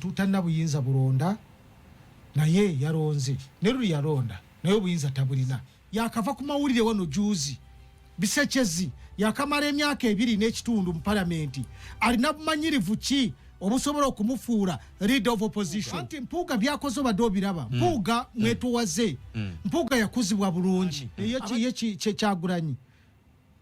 Omuntu talina buyinza bulonda, naye yalonze. Ne luli yalonda, naye obuyinza tabulina. Yakava ku mawulire wano juzi. Bisekyezi yakamala emyaka 2 n'ekitundu mu palamenti. Alina bumanyirivu ki obusobola okumufuula leader of opposition? Anti Mpuuga byakoze obadde obiraba. Mpuuga mwetowaze. Mpuuga yakuzibwa bulungi. Ye Kyagulanyi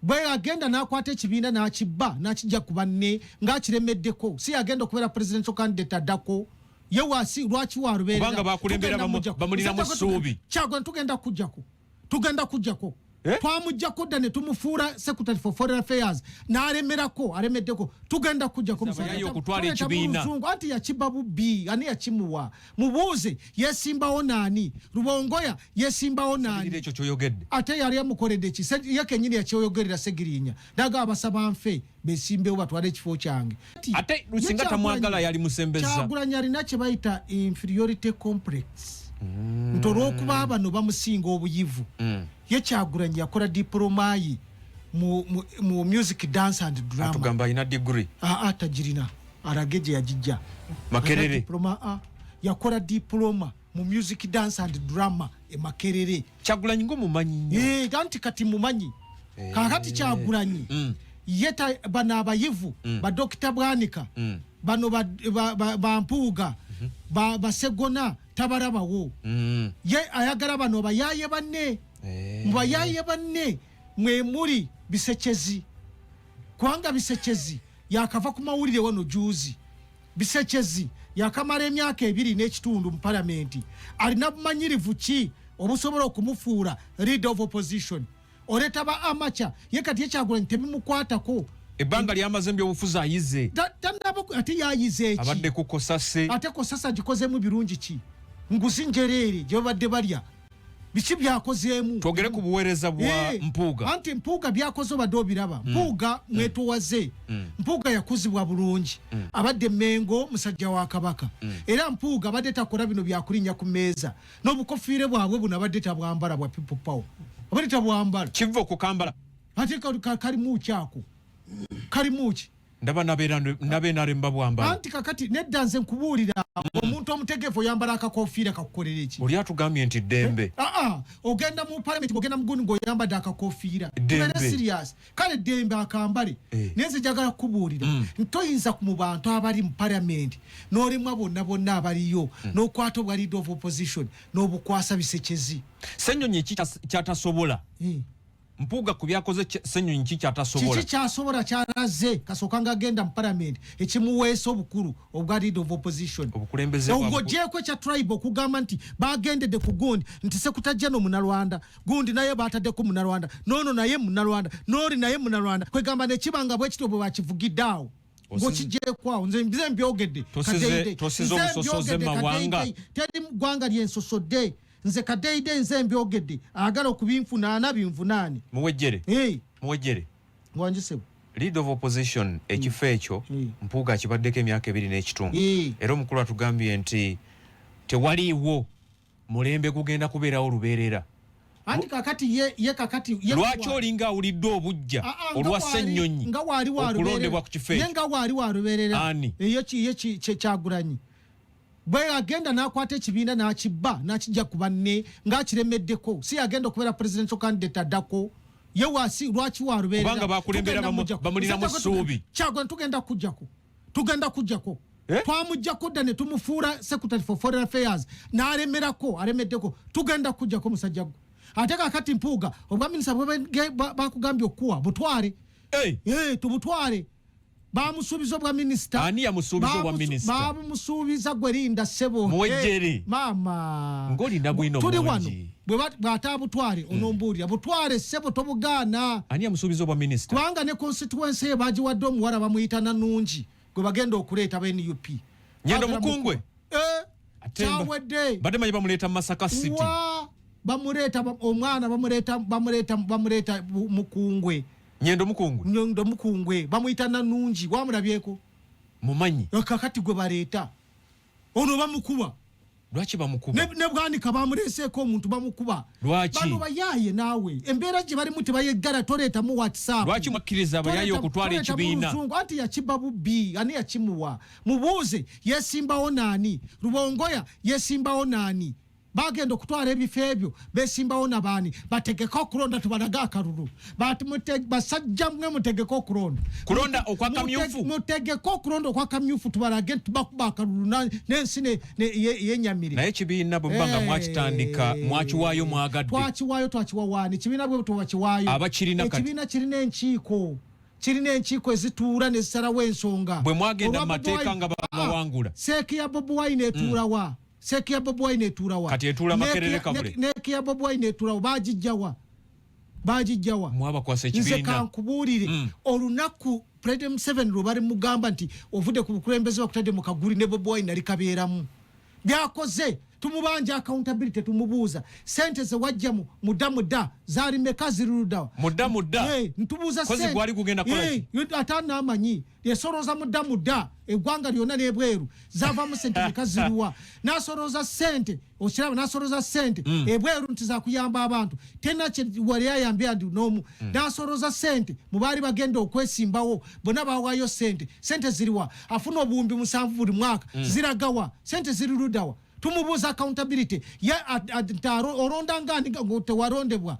bwe agenda n'akwata ekibiina n'akibba, n'akijja ku banne ng'akiremeddeko, si yagenda okubeera presidential candidate addako. Ye wasi lwaki walubeerera? Kubanga bakulembera bamulinamu ssuubi. Kyagulanyi tugenda kujjako, tugenda kujjako. Eh? Twamujjako dda ne tumufuula secretary for foreign affairs, n'alemerako, alemeddeko. Tugenda kujjako. Abayaye okutwala ekibiina. Muluzungu anti yakiba bubbi. Ani yakimuwa? Mubuuze, yesimbawo naani? Rubongoya yesimbawo naani? Ekyo kyoyogedde. Ate yali amukoledde ki? Ye kenyini yakyoyogerera Segirinya, naga abasaba nfe besimbewo batwale ekifo kyange. Ate singa tamwagala yali musembeza. Kyagulanyi alina kye bayita inferiority complex, nti olw'okuba bano bamusinga obuyivu. Ye Kyagulanyi yakola diploma ye mu music, dance and drama. Atugamba alina degree. Aa, tagirina, alage gye yagijja. Makerere. Alina diploma a yakola diploma mu music, dance and drama e Makerere. Kyagulanyi ngaomumanyi nnyo. Eh, anti kati mumanyi. Kakati Kyagulanyi ye bano abayivu, badokita Bwanika, bano bampuuga, basegona, tabalabawo. Ye ayagala bano bayaye banne. Mubayaye banne mwe muli Bisekyezi, kubanga Bisekyezi yakava ku mawulire wano juzi. Bisekyezi yakamala emyaka 2 n'ekitundu mu palamenti. Alina bumanyirivu ki obusobola okumufuula leader of opposition? Oleeta ba amacha. Ye kati ye Kyagulanyi tebimukwatako. Ebbanga lyamaze mu byobufuzi ayize. Tanaba ate yayize eki? Abadde ku Kosase. Ate Kosasa gikozemu birungi ki? Nguzi njereere gye babadde balya. Biki byakozeemu? Twogere ku buweereza bwa Mpuuga. Anti Mpuuga byakoze obadde obiraba. Mpuuga mwetowaze. Mpuuga yakuzibwa bulungi, abadde Mengo, musajja wa Kabaka. Era Mpuuga abadde takola bino byakulinnya ku mmeeza. N'obukofiire bwabwe buno abadde tabwambala, bwa People Power abadde tabwambala. Kiva okukambala. Ate kalimu ki ako? Kalimu ki? Ndaba nabeera babwambala. Anti kakati nedda, nze nkubuulira, omuntu omutegeevu oyambala akakofiira kakukolera eki? Oli atugambye nti ddembe. Aa, ogenda mu parliament, ogenda mu gundi ng'oyambadde akakofiira. Ddembe. Tubeere serious. Kale ddembe akambale, naye nze njagala kukubuulira nti toyinza mu bantu abali mu parliament n'olemwa bonna bonna abaliyo, n'okwata obwa leader of opposition n'obukwasa Bisekyezi. Ssenyonyi ki kyatasobola? Mpuuga ku byakoze, Ssenyonyi ki kyatasobola? Kiki kyasobola kyalaze kasooka nga agenda mu parliament ekimuweesa obukulu obwa leader of opposition? Obukulembeze Ng'ogyeko ekya tribe, okugamba nti bagendedde ku gundi nti sekutajja no Munalwanda, gundi naye bataddeko Munalwanda, noono naye Munalwanda, nooli naye Munalwanda, kwegamba nekibanga bwekityo bwe bakivugidde awo. Ng'okigyeko awo, nze mbyogedde. Kadeide. Tosize Nze obusosoze mbyogedde, mu mawanga. Kadeide. Teri ggwanga lyensosodde. Nze Kadeide, nze mbyogedde. Ayagala okubinfunaana, binvunaane. Muwejjere. Hey, Muwejjere. Wangisebo. Leader of opposition, ekifo ekyo Mpuuga akibaddeko emyaka 2 n'ekitundu. Era omukulu atugambye nti tewaliiwo mulembe gugenda kubeerawo lubeerera. Anti kakati ye kakati ye Lwaki olinga awulidde obujja Ah, ah, nga olwa Ssennyonyi nga waali okulondebwa ku kifo ye ekyo? Nga waali walubeerera. Ani? Ye Kyagulanyi bwe agenda n'akwata ekibiina n'akibba, n'akijja ku banne ng'akiremeddeko, si yagenda okubeera presidential candidate addako. Ye wasi lwaki walubeerera? Kubanga bakulembera bamulinamu ssuubi. Kyagulanyi tugenda kujjako, tugenda kujjako. Eh? Twamujjako dda ne tumufuula secretary for foreign affairs, n'alemerako, alemeddeko. Tugenda kujjako musajja gwe. Ate kakati Mpuuga, obwa minisita bakugambye okukuwa, butwale. Hey! Eh, tubutwale. Bamusuubiza obwa minisita. Ani yamusuubiza obwa minisita? Bamusuubiza. Gwe linda, ssebo. Muwejjere. Eh, maama. Ng'olina bwino Tuli mungi. wano. Bw'ataabutwale onombuulira. Butwale, ssebo, tobugaana. Ani yamusuubiza obwa minisita? Kubanga ne constituency ye bagiwadde omuwala bamuyita Nanungi, gwe bagenda okuleeta ba NUP. Nyendo Bagala Mukungwe? Eh, Ate kyawedde. Badde manyi bamuleeta mu Masaka City. Wa bamuleeta omwana bamuleeta, bamuleeta, bamuleeta Mukungwe. Nyendo Mukungwe. Nyendo Mukungwe bamuyita Nanungi, wamulabyeko? Mumanyi. Kakati gwe baleeta ono bamukuba. Lwaki bamukuba? Ne Bwanika bamuleseeko omuntu, bamukuba. Lwaki? Bano bayaaye naawe, embeera gye balimu tebayeggala. Toleetamu WhatsApp. Lwaki mwakkiriza abayaaye okutwala Toleetamu ekibiina? Luzungu. Anti yakiba bubbi. Ani yakimuwa? Mubuuze, yesimbawo naani? Rubongoya yesimbawo naani? Bagenda okutwala ebifo ebyo besimbawo nabaani? Bategeke okulonda, tubalage akalulu. Basajja mwe, mutegeke okulonda. Kulonda okwa kamyufu? Mutegeke okulonda okwa kamyufu, tubalage tubakuba akalulu n'ensi yenyamire. Naye ekibiina bwe muba nga mwakitandika, mwakiwaayo mwagadde. Twakiwaayo? Twakiwawaani? Ekibiina bwe twakiwaayo? Abakirina kati. Ekibiina kirina enkiiko, kirina enkiiko ezituula nezisalawo ensonga. Bwe mwagenda Olwa mu mateeka Bobi Wine- nga babawangula. CEC ya Bobi Wine etuulawa? CEC ya Bobi Wine etuulawa? Kati etuula Makerere Kavule. NEC ya Bobi Wine etuulawa? Bagijjawa? Bagijjawa? Mwabakwasa Nze ekibiina. kankubuulire, olunaku President Museveni lwe bali mugamba nti ovudde ku bukulembeze, bakutadde mu kaguli, ne Bobi Wine nali kabeeramu. Byakoze tumubanja accountability, tumubuuza sente ze wajjamu mudda mudda zaali meka, ziri luddawa? Mudda mudda? Eh, ntubuuza. Kozi Sente- gwali gugenda kukola ki? Eh, ate anaamanyi yasolooza mudda mudda eggwanga lyonna n'ebweru, zavamu sente meka, ziriwa? N'asolooza sente, okiraba, n'asolooza sente ebweru nti zakuyamba abantu, tena wali ayambye andi n'omu. N'asolooza sente mu baali bagenda okwesimbawo, bonna bawaayo sente. Sente ziriwa? Afuna 7000 buli mwaka, ziragawa? Sente ziri luddawa? Tumubuuza accountability. Ye nti olonda ngani nga tewalondebwa?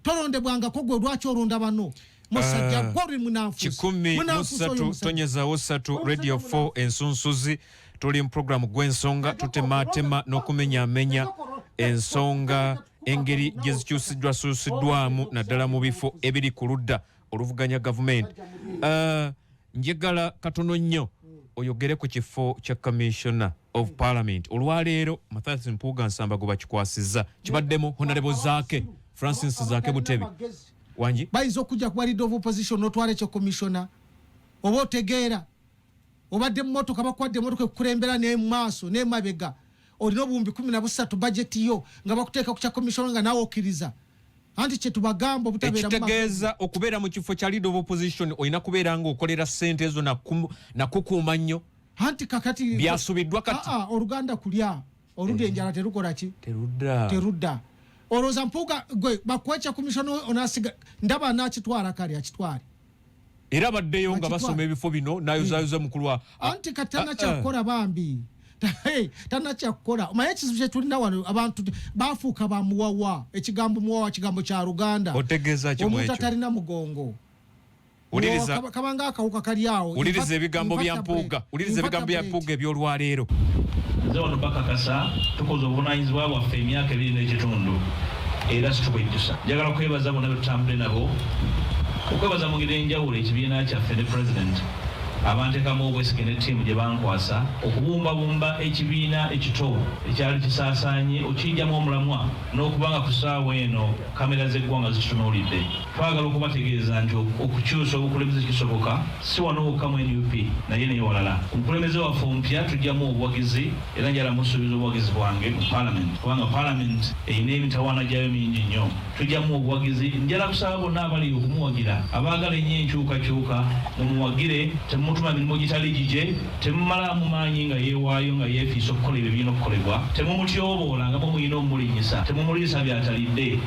Tolondebwangako gwe, lwaki olonda bano? Musajja gwe oli munanfuusi. Kikumi mu Munanfuusi oyo ssatu musajja. tonyezaawo ssatu. Omusajja Radio 4 Ensunsuzi, tuli mu programu gw'ensonga, tutematema n'okumenyaamenya ensonga, engeri gye zikyusiddwakyusiddwamu naddala mu bifo ebiri ku ludda oluvuganya gavumenti. Njagala katono nnyo oyogere ku kifo kya Commissioner of Parliament. Olwaleero Mathias Mpuuga Nsamba gwe bakikwasizza, kibaddemu Honorable Zaake Francis Zaake Butebi wangi. Bayinza okujja kuba leader of opposition n'otwala ekyo commissioner, oba otegeera obadde mumotoka, bakwadde emotoka ekukulembera nemaaso nemabega, olina 13,000 bajeti yo, nga bakuteeka ku kya commissioner nga naawe okkiriza. Anti kyetubagamba obutabeera mu Ekitegeeza okubeera mu kifo kya leader of opposition olina kubeera ng'okolera ssente ezo nakukuuma nnyo. Anti kakati Byasubiddwa kati. Ah, ah, oluganda kulya oludda, enjala terukola ki? Terudda. Terudda. Olowooza Mpuuga gwe bakuwa commissioner onasiga? Ndaba anakitwala, kale akitwale. Era baddeyo nga Akitwale. basoma ebifo bino nayozayoza mukulu wa Anti kati tanakyakukola bambi. Hey, tanakyakukola. Omaye ekizibu kyetulina wano, abantu bafuuka bamuwawa. Ekigambo muwawa kigambo kya Luganda. Otegeeza ki mu Omuntu ekyo? atalina mugongo. Wuliriza. Kabanga akawuka kali awo. Wuliriza ebigambo bya Mpuuga, wuliriza ebigambo bya Mpuuga ebyolwaleero. Nze wano bakakasa tukoze obuvunanyizibwa bwaffe emyaka 2.5 era situbwejjusa. Njagala kwebaza bonna betutambudde nabo, okwebaza mu ngeri enjawulo ekibiina kyaffe ne President abanteekamu obwesige ne ttiimu gye bankwasa okubumbabumba ekibiina ekito ekyali kisaasaanye, okiyigyamu omulamwa n'okuba nga ku ssaawa eno kamera z'eggwanga zitutunuulidde. Twagala okubategeeza nti okukyusa obukulembeze kisoboka, si wano wokka mu NUP naye newalala. Omukulembeze waffe omupya tujjamu obuwagizi era njala musuubiza obuwagizi bwange mu Parliament, kubanga Parliament erina emitawaana gyayo mingi nnyo. Tujjamu obuwagizi. Njala kusaba bonna abali okumuwagira, abaagala ennyo enkyukakyuka, mumuwagire. Temumutuma mirimu gitali gigye, temumalamu maanyi nga yeewaayo nga yeefiisa okukola ebyo birina okukolebwa. Temumutyoboola nga mumuyina omumulinyisa, temumuliisa byatalidde.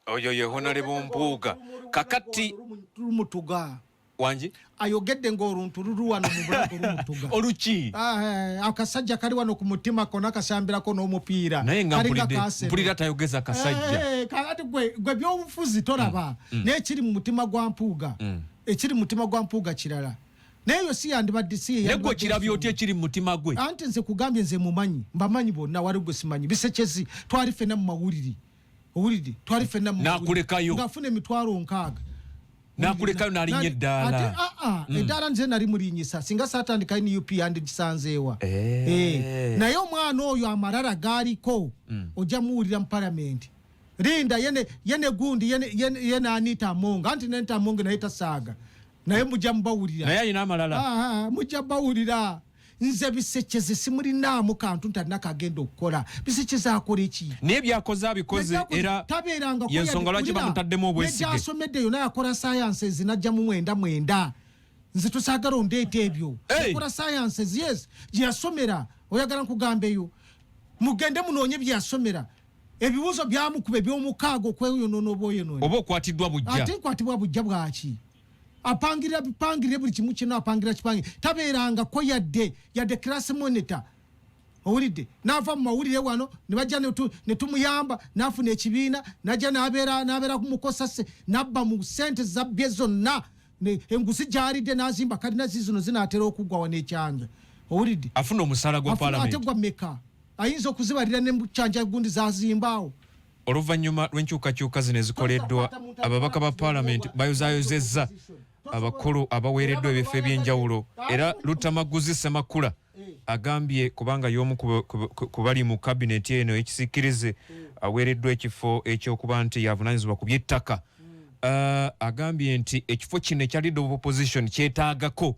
Oyo ye Honorable Mpuuga. Kakati Lumutuga. Wangi? Ayogedde ng'oluntu lulu wano mu bulago lumutuga. Oluki? Ah, akasajja kali wano ku mutima kona kasambirako n'omupiira. Naye nga Kalinga mpulidde Arsenal. mpulira tayogeza kasajja. Kakati gwe byobufuzi tolaba, naye ekiri mu mutima gwa Mpuuga, ekiri mu mutima gwa Mpuuga kirala, naye yo si yandibadde si ye Naye gwe yandibadde kirabye otya ensonga. ekiri mu mutima gwe? Anti nze kugambye, nze mumanyi, mbamanyi bonna. Wali gwe simanyi bisekyezi, twali ffenna mu mawulire, owulidde? Twali ffenna mu mawulire. N'akulekayo. Ng'afuna 60,000. N'akulekayo n'alinnya eddaala. Ate, ah, ah, eddaala nze nali mulinyisa. Singa saatandika NUP yandigisanzeewa. Naye omwana oyo amalala gaaliko, ojja muwulira mu Palamenti. Linda, yene gundi yene Anita Among, anti ne Anita Among naye tasaaga, naye mujja mubawulira. Naye alina amalala. Ah, ah, mujja bawulira. Nze bisekyezi simulinaamu kantu ntalina kagenda okukola. Bisekyezi akola eki? Naye byakoze abikoze era Tabeerangako. yensonga lwaki bamutaddemu obwesige. Negyasomedde yonna yakola sciences, najjamu mwenda mwenda. Nze tosaagala ondeeta ebyo. Hey! Yakola sciences, yes, gyeyasomera. Oyagala nkugambeyo? Mugende munoonye byeyasomera. Ebibuuzo byamukuba ebyomukaaga okweyonoona obwoyonoona. Oba okwatiddwa bujja. Ate nkwatibwa bujja bwaki? Apangirira bipangirire buli kimu kino, apangirira kipangire, tabeerangako yadde class monitor. Owulidde? N'ava mu mawulire wano ne bajja ne tumuyamba n'afuna ekibiina, n'ajja n'abeera ku mukosase, n'abba mu ssente zabbye zonna, enguzi gy'alidde n'azimba kalina zino zinaatera okuggwa wano ekyanja. Owulidde? Afuna omusaala gwa parliament. Ate gwa mmeka? Ayinza okuzibalira ne kyanja gundi zazimbaawo. Oluvannyuma lw'enkyukakyuka zino ezikoleddwa, ababaka ba paalamenti bayozaayozezza abakulu abaweereddwa ebifo eby'enjawulo, era Luttamaguzi Ssemakula agambye kubanga y'omu ku bali mu kabineti eno ekisiikirize aweereddwa ekifo ekyokuba nti yavunaanyizibwa ku by'ettaka. Agambye nti ekifo kino ekya leader of opposition kyetaagako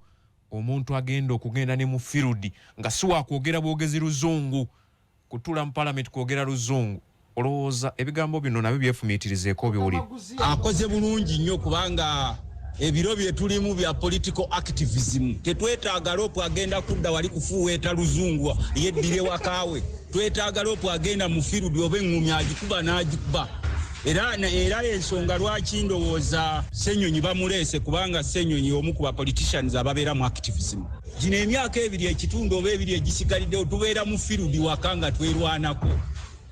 omuntu agenda okugenda ne mu field nga si wakwogera bwogezi luzungu, kutuula mu parliament kwogera luzungu. Olowooza ebigambo bino nabyo byefumiitirizeeko biwulire. Akoze bulungi nnyo kubanga ebiro bye tulimu bya political activism. Tetwetaaga LOP agenda kudda wali kufuuweeta luzungu yeddire wakaawe. Twetaaga LOP agenda mu field oba eŋŋumi agikuba n'agikuba. Era ensonga lwaki ndowooza Ssenyonyi bamuleese, kubanga Ssenyonyi omu ku ba politicians ababeera mu activism. Gino emyaka ebiri ekitundu oba ebiri egisigaliddewo tubeera mu field waka nga twerwanako.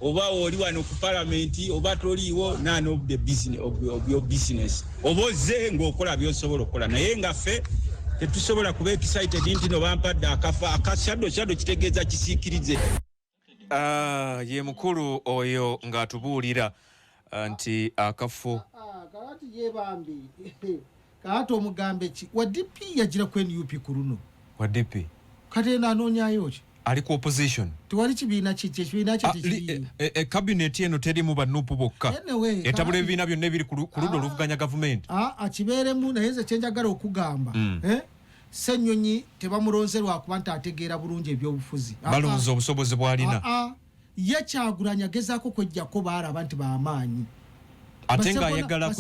Oba oli wano ku palamenti oba toliiwo, none of the business of your business. Oba ozze ng'okola by'osobola okukola, naye nga ffe tetusobola kuba excited nti no bampadde akafa akashado. Shadow kitegeeza kisiikirize. Ye mukulu oyo ng'atubuulira nti akafo Kakati ye bambi, kakati omugambe ki? Wa DP yagira ku NUP ku luno. Wa DP. Kati eno anoonyayo ki? Ali ku opposition. Tewali kibiina kiki, ekibiina kye tekiriiyo. Cabinet eno terimu ba NUP bokka. Anyway, etabula ebibiina byonna ebiri ku ludda oluvuganya gavumenti. Akibeeremu, naye nze kyenjagala okugamba, Ssenyonyi tebamulonze lwakuba nti ategeera bulungi ebyobufuzi. Balonze obusobozi bw'alina. Ye Kyagulanyi agezaako kweggyako baalaba nti bamaanyi. Ate ng'ayagala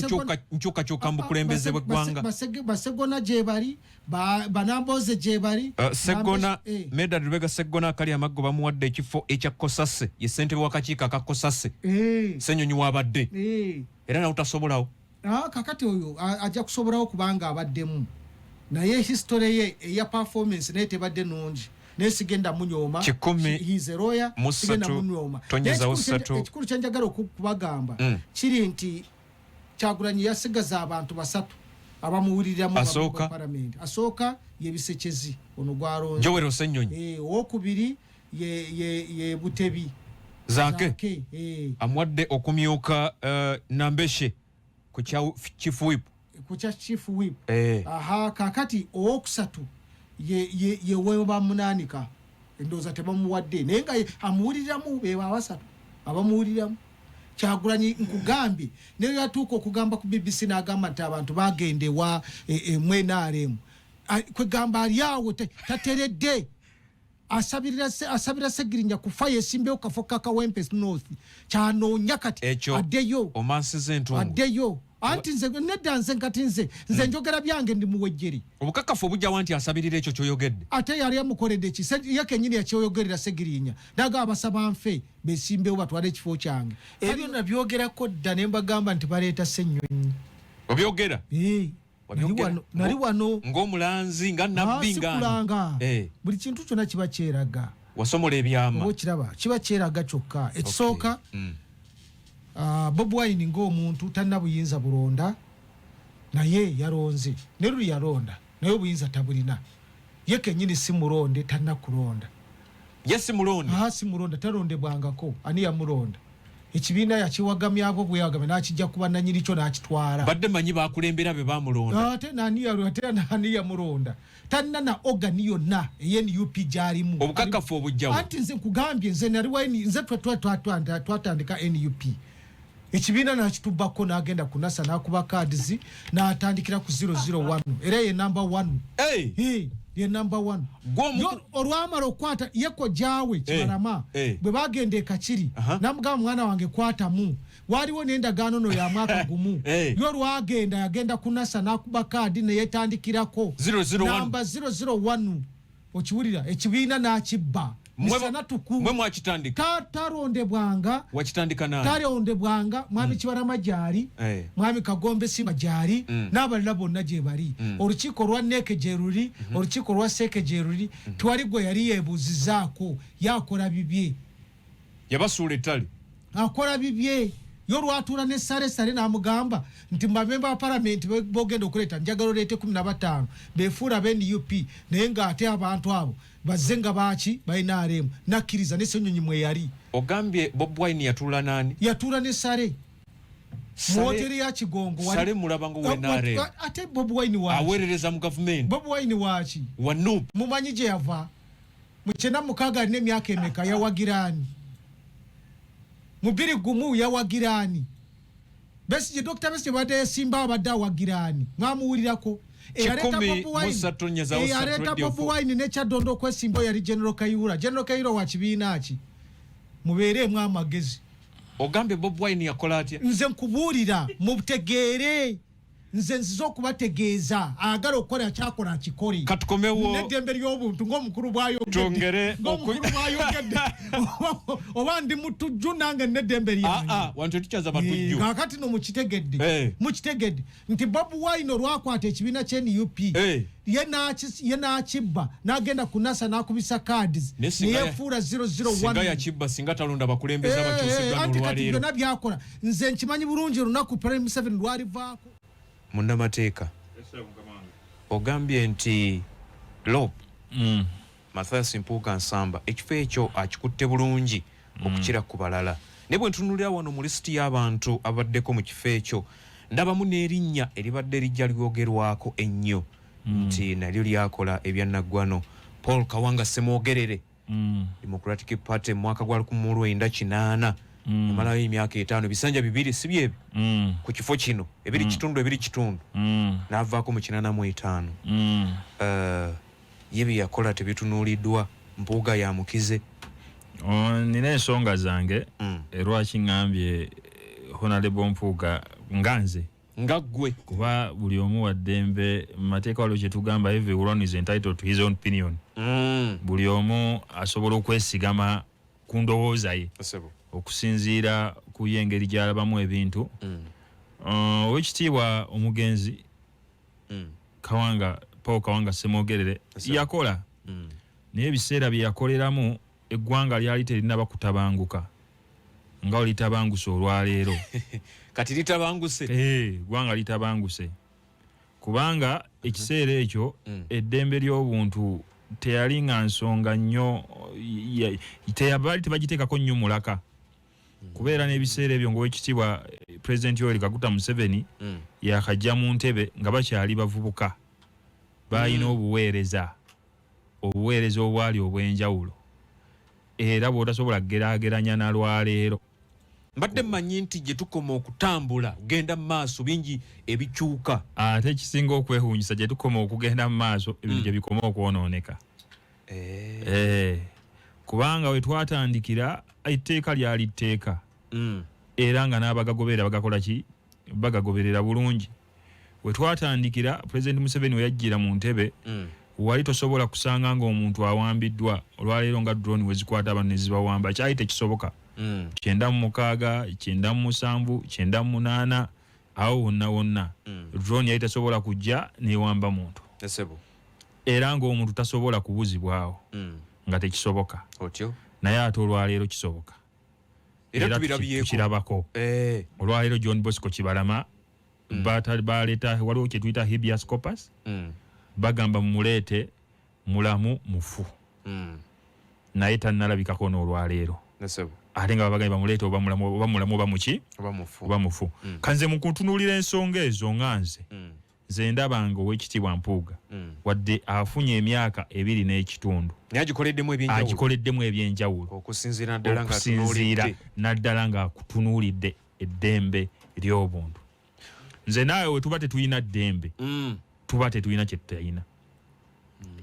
nkyukakyuka mu bukulembeze bw'eggwanga. Basegona gye bali, Banamboze gye bali. Seggona, Medard Lubega Seggona akali amaggo bamuwadde ekifo ekya Kosase, ye ssentebe w'akakiiko aka Kosase. Ssenyonyi w'abadde. Era nawe tasobolawo. Kakati oyo ajja kusobolawo kubanga abaddemu, naye history ye eya performance naye tebadde nungi, naye sigenda munyooma. Sigenda munyooma. Ekikulu kyenjagala okubagamba kiri nti Kyagulanyi yasigaza abantu basatu abamuwuliriramu mu palamenti. Asooka ye Bisekezi ono gwalonze, Joel Ssenyonyi. Owokubiri ye Butebi. Zaake amuwadde okumyuka Nambeshe ku kya chief whip. Ku kya chief whip. Aha, kakati owokusatu ye webamunaanika, endowooza tebamuwadde, naye nga amuwuliriramu. Beba abasatu abamuwuliriramu Kyagulanyi. Nkugambye, naye yatuuka okugamba ku BBC n'agamba nti abantu bagenda ewa mu NRM, kwegamba ali awo tateredde, asabira Segirinya kufa yesimbewo kafo kakawempe North kyanoonya kati addeyo. Omansiza entungo. Addeyo, anti nze nedda, nze kati nze njogera byange, ndi muwejjeri. Obukakafu obujjawa nti asabirira ekyo kyoyogedde? Ate yali amukoledde ki? Ye kenyini yakyoyogerera Segirinya, naga abasaba nfe besimbewo batwale ekifo kyange. Ebyo nabyogerako dda ne mbagamba nti baleeta Ssenyonyi. Obyogera? Nali wano. Ng'omulanzi, nga nabbi? Nga buli kintu kyonna kiba kyeraga. Wasomola ebyama. Oba okiraba, kiba kyeraga kyokka. Ekisooka, Bobi Wine ng'omuntu talina buyinza bulonda, naye yalonze ne luli yalonda, naye obuyinza tabulina. Ye kenyini si mulonde, talina kulonda. Ye si mulonde? Si mulonda, talondebwangako. Ani yamulonda? Ekibiina yakiwagamyako bwewagamya nakijja kuba nanyini kyo nakitwala. Badde manyi bakulembera be bamulonda. Ate nani yamulonda? Talina na organ yonna eye NUP gyalimu. Obukakafu obujjawo? Anti nze nkugambye, nze naliwa, nze twatandika NUP, ekibiina nakitubbako, nagenda kunasa nakuba cards natandikira ku 001, era ye number 1. Hey! Ye number 1. Olwamala okukwata ye kojjaawe Kibalama, bwe bagenda e Kakiri, namugamba, "Mwana wange, kwatamu." Waliwo n'endagaano no ya mwaka gumu. Yo lwagenda, yagenda kunasa nakuba kaadi neyetandikirako 001. Namba 001, okiwulira? Ekibiina nakibba. Misana tuku. Mwe mwakitandika. Talondebwanga. Wakitandika nani? Talondebwanga mwami Kibalama gyali, mwami Kagombe Simba gyali, n'abalala bonna gye bali. Olukiiko lwa NEC gye luli, olukiiko lwa SEC gye luli, tewali gwe yali yeebuuzizaako, yakola bibye. Yabasuula ettale. Akola bibye. Yo lwatuula ne Sale Sale n'amugamba nti mu bamemba ba palamenti b'ogenda okuleeta njagala oleete 15 beefuula aba NUP, naye ng'ate abantu abo bazze nga baaki balina RM. Nakkiriza ne Ssenyonyi mwe yali. Ogambye Bobi Wine yatuula n'ani? Yatuula ne Sale. Mu woteeri ya Kigongo wali- Sale mulaba nga owa NRM. Ate Bobi Wine waaki? Aweerereza mu gavumenti. Bobi Wine waaki? Wa NUP. Mumanyi gye yava? Mu 96 alina emyaka emeka yawagira ani? Mu 2001 yawagira ani? Besigye, Dr. Besigye bw'abadde yeesimbawo abadde awagira ani? Mwamuwulirako? Eyaleeta Kikumi Bobi Wine- mu ssatu nnya za Usatu eyaleeta Radio Bobi four. Wine ne Kyaddondo okwesimbawo yali General Kayihura. General Kayihura wa kibiina ki? Mubeereemu amagezi. Ogambye Bobi Wine yakola atya? Nze nkubuulira mutegeere. Nze nzize okubategeeza. Ayagala okukola kyakola akikole. Katukomewo. N'eddembe ly'obuntu ng'omukulu bw'ayogedde. Twongere Ng'omukulu bw'ayogedde. Oba ndi mutujju nange n'eddembe lyange. Wano tetukyaza batujju. Kaakati no mukitegedde. Mukitegedde nti Bobi Wine olwakwata ekibiina kya NUP, ye n'akibba, n'agenda ku NASA n'akubisa cards, Ne singa ne yeefuula zero zero one. Singa yakibba, singa talonda bakulembeze abakyusiddwa Anti kati n'olwaleero. byonna by'akola. Nze nkimanyi bulungi olunaku President Museveni lwalivaako. Munnamateeka, ogambye nti Lop Mathias Mpuuga Nsamba ekifo ekyo akikutte bulungi okukira ku balala. Ne bwe ntunuulira wano mu lisiti y'abantu abaddeko mu kifo ekyo, ndabamu n'erinnya eribadde lijja lyogerwako ennyo nti nalyo lyakola ebyannaggwano, Paul Kawanga Ssemwogerere, Democratic Party mu mwaka gwa 1980, emalayo emyaka 5, ebisanja 2 si byebyo? Ku kifo kino, ebiri kitundu, ebiri kitundu. N'avaako mu 85. Ye bye yakola tebitunuuliddwa, Mpuuga yamukize. Nina ensonga zange, lwaki ŋŋambye, Honorable Mpuuga nga nze. Nga ggwe. Kuba buli omu wa ddembe, mu mateeka waliwo kye tugamba everyone is entitled to his own opinion. Buli omu asobola okwesigama ku ndowooza ye. Okusinziira ku ye engeri gy'alabamu ebintu. Oweekitiibwa omugenzi Paul Kawanga Ssemwogerere yakola. Naye ebiseera bye yakoleramu eggwanga lyali terinnaba kutabanguka nga olitabanguse olwaleero. Kati litabanguse? Eggwanga litabanguse. Kubanga ekiseera ekyo eddembe ly'obuntu teyali nga nsonga nnyo, baali tebagiteekako nnyo mulaka. Kubeera n'ebiseera ebyo ng'oweekitiibwa President Yoweri Kaguta Museveni yakajja mu ntebe nga bakyali bavubuka. Baalina obuweereza obwali obw'enjawulo. Era bw'otasobola kugeraageranya na lwaleero. Mbadde mmanyi nti gye tukoma okutambula kugenda mu maaso bingi ebikyuka. Ate ekisinga okwewuunyisa gye tukoma okugenda mu maaso ebintu gye bikoma okwonooneka. Kubanga we twatandikira etteeka lyali tteeka. Era nga n'abagagoberera bagakola ki? Bagagoberera bulungi. We twatandikira President Museveni we yajjira mu ntebe, wali tosobola kusanga ng'omuntu awambiddwa olwaleero nga drone we zikwata abantu ne zibawamba, kyali tekisoboka. 96, 97, 98, awo wonna wonna. Drone yali tasobola kujja n'ewamba muntu. Era ng'omuntu tasobola kubuzibwawo. Nga tekisoboka. Otyo? Naye ate olwaleero kisoboka. Era Era tubirabyeko. tukirabako. Olwaleero John Bosco Kibalama, baleeta waliwo kye tuyita habeas corpus. Bagamba mumuleete mulamu mufu. Naye tannalabikako n'olwaleero. Ate nga babagambye bamuleete oba mulamu, oba mulamu oba muki? Oba mufu. Oba mufu. Kanze mu kutunuulira ensonga ezo nga nze. Nze ndaba nga ow'ekitiibwa Mpuuga. Wadde afunye emyaka ebiri n'ekitundu. Naye agikoleddemu ebyenjawulo. Agikoleddemu ebyenjawulo. Okusinziira naddala nga Okusinziira atunuulidde. naddala ng'akutunuulidde eddembe ly'obuntu. Nze naawe we tuba tetulina ddembe, tuba tetulina kye tutalina.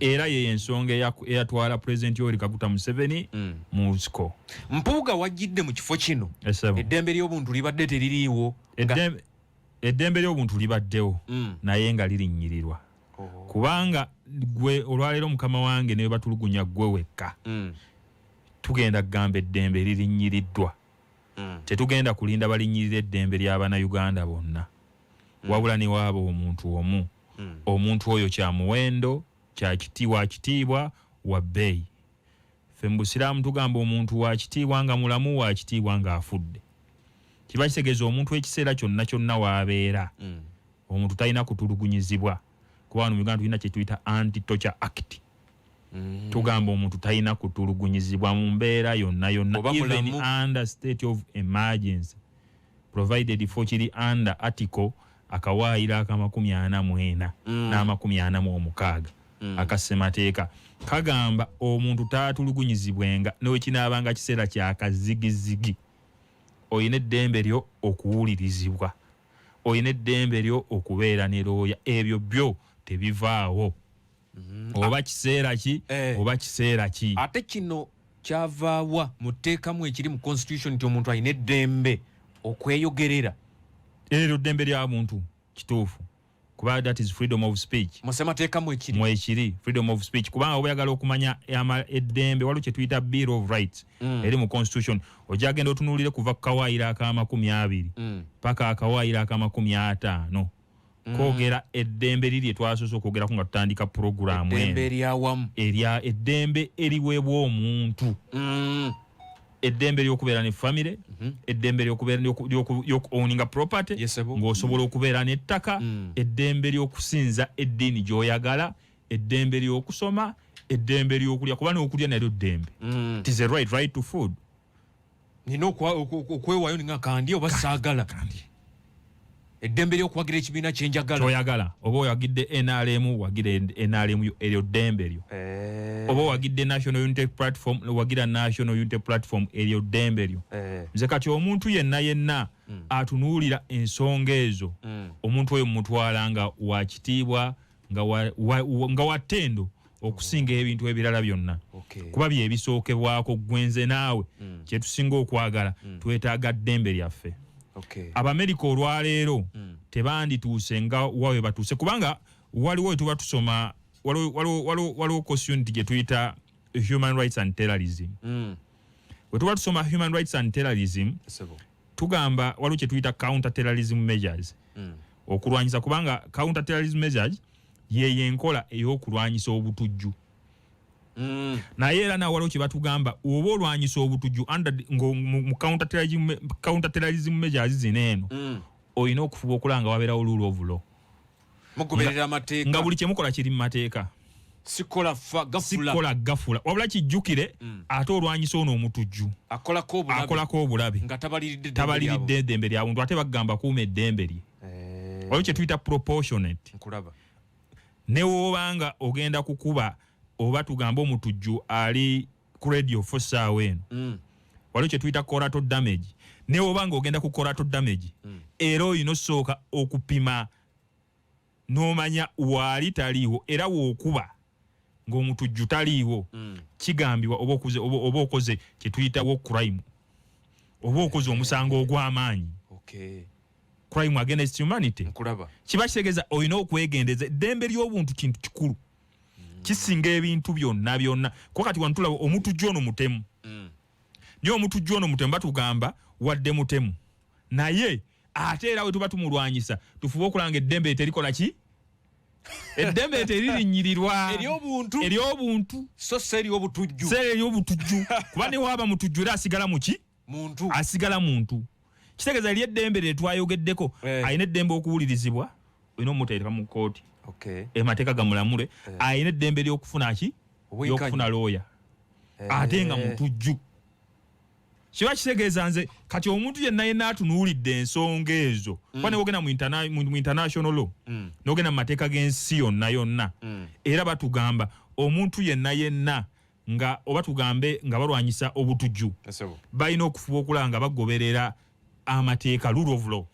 Era ye ensonga eyatwala President Yoweri Kaguta Museveni mu nsiko. Mpuuga wajjidde mu kifo kino. Esebo. Eddembe ly'obuntu libadde teririiwo. Eddembe ly'obuntu libaddewo, naye nga lirinnyirirwa. Kubanga gwe olwaleero mukama wange ne batulugunya gwe wekka. Tugenda kugamba eddembe lirinyiriddwa. Tetugenda kulinda balinnyirira eddembe ly'Abannayuganda bonna, wabula ne waaba omuntu omu, omuntu oyo kya muwendo, wa kitiibwa, wa bbeeyi. Ffe mu Busiraamu tugamba omuntu wa kitiibwa nga mulamu, wa kitiibwa ng'afudde. Kiba kitegeeza omuntu ekiseera kyonna kyonna w'abeera, omuntu talina kutulugunyizibwa, kuba wano mu Uganda tulina kye tuyita Anti Torture Act. Tugamba omuntu talina kutulugunyizibwa mu mbeera yonna yonna, Oba even mulamu. under state of emergency provided for, kiri under article akawaayiro aka 44 n'46 aka ssemateeka. Kagamba omuntu taatulugunyizibwenga newekinaabanga kiseera kyakazigizigi. Olina eddembe lyo okuwulirizibwa, olina eddembe lyo okubeera ne looya. Ebyo byo tebivaawo, oba kiseera ki, oba kiseera ki. Ate kino kyavaawa mu tteekamu ekiri mu constitution nti omuntu alina eddembe okweyogerera? Eryo ddembe lya muntu, kituufu, kuba that is freedom of speech. Mu ssemateekamu ekiri? Mwekiri, freedom of speech, kubanga oba oyagala okumanya eddembe, waliwo kyetuyita Bill of Rights eri mu constitution. Ojja genda otunuulire kuva ku kawaayiro aka 20 paka akawaayiro aka 50, kwogera eddembe liri etwasoose okwogerako nga tutandika puroguramu Eddembe eno. eryawamu. Erya eddembe eriweebwa omuntu, eddembe ly'okubeera ne famire, eddembe ly'okubeera ly'oku-owninga property, Yes, sebo. ng'osobola okubeera n'ettaka, eddembe ly'okusinza eddiini gy'oyagala, eddembe ly'okusoma, eddembe ly'okulya, kuba n'okulya nalyo ddembe. It is a right, right to food. Nina okwewaayo ninga kandi oba saagala, eddembe ly'okuwagira ekibiina kyenjagala. Kyoyagala, oba oyagidde NRM, wagira NRM yo, eryo ddembe lyo. Oba owagidde National Unity Platform, wagira National Unity Platform, eryo ddembe lyo. Nze kati omuntu yenna yenna atunuulira ensonga ezo, omuntu oyo mutwala nga wa kitiibwa, nga wa ttendo okusinga ebintu ebirala byonna, kuba bye bisookebwako. Gwenze naawe kyetusinga okwagala, twetaaga ddembe lyaffe. Abamerika olwaleero tebandituuse nga wawe batuuse, kubanga waliwo wetuba tusoma, waliwo course unit gye tuyita Human Rights and Terrorism. Bwe tuba tusoma Human Rights and Terrorism, Sebo. tugamba waliwo kye tuyita counter terrorism measures, okulwanyisa, kubanga counter terrorism measures yeyo enkola ey'okulwanyisa obutujju. Naye era nawe waliwo kye batugamba, oba olwanyisa obutujju mu counter terrorism measures zino eno, olina okufuba okulaba nga wabeerawo rule of law. Mugoberera amateeka. Nga buli kyemukola kiri mu mateeka. Sikola fa gafula. Sikola gafula, wabula kijjukire ate olwanyisa ono omutujju akolako obulabe, akolako obulabe, nga tabaliridde eddembe tabaliridde eddembe lya buntu. Ate bagamba kuuma eddembe lye. Waliwo kye tuyita proportionate. Nkulaba. Ne woobanga ogenda kukuba, oba tugambe omutujju ali ku Radio 4 saawa eno, waliwo kye tuyita collateral damage. Ne woobanga ogenda ku collateral damage, era olina osooka okupima n'omanya waali taliiwo, era wookuba ng'omutujju taliiwo, kigambibwa oba okoze kye tuyita war crime, oba okoze omusango ogw'amaanyi, crime against humanity. Nkulaba. Kiba kitegeeza olina okwegendeza. Eddembe ly'obuntu kintu kikulu, kisinga ebintu byonna byonna, kuba kati wano tulaba omutujju ono mutemu. Naye omutujju ono mutemu, batugamba wadde mutemu, naye ate era we tuba tumulwanyisa tufube okulanga eddembe terikola ki, eddembe teririnnyirirwa. Eryobuntu. Eryobuntu. So si eryobutujju. Si eryobutujju, kuba ne waaba mutujju era asigala muki? Muntu. Asigala muntu. Kitegeeza eri eddembe lye twayogeddeko, alina eddembe okuwulirizibwa, olina omuteeka mu kkooti, emateeka gamulamule. Alina eddembe lyokufuna ki? Obwenkanya. Lyokufuna looya, ate nga mutujju. Kiba kitegeeza nze kati omuntu yenna yenna atunuulidde ensonga ezo, kuba newogenda mu international law, nogenda mu mateeka g'ensi yonna yonna, era batugamba omuntu yenna yenna nga oba tugambe nga balwanyisa obutujju, Esebo. balina okufuba okulaba nga bagoberera amateeka, rule of law.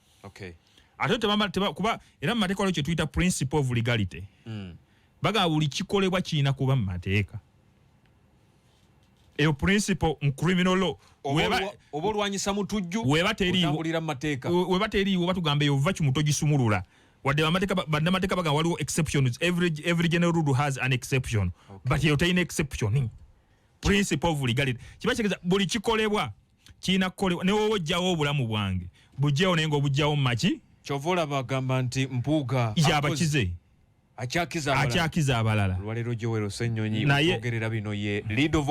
Ate kuba era mu mateeka waliwo kye tuyita principle of legality. Bagamba buli kikolebwa kirina kuba mu mateeka. Eyo principle mu criminal law. Oba olwanyisa mutujju, Weba teriiwo. otambulira mu mateeka. Weba teriiwo, batugamba eyo vacuum togisumulula. Wadde bannamateeka bagamba waliwo exceptions, every general rule has an exception, but eyo terina exception. Principle of legality kiba kitegeeza buli kikolebwa kirina kukolebwa, ne woba ojjawo obulamu bwange bujjewo, naye ng'obujjawo mu maki. Kyova olaba agamba nti Mpuuga yabakize. Akyakiza abalala. Akyakiza abalala. Olwaleero Joel Ssenyonyi, ogerera bino ye leader of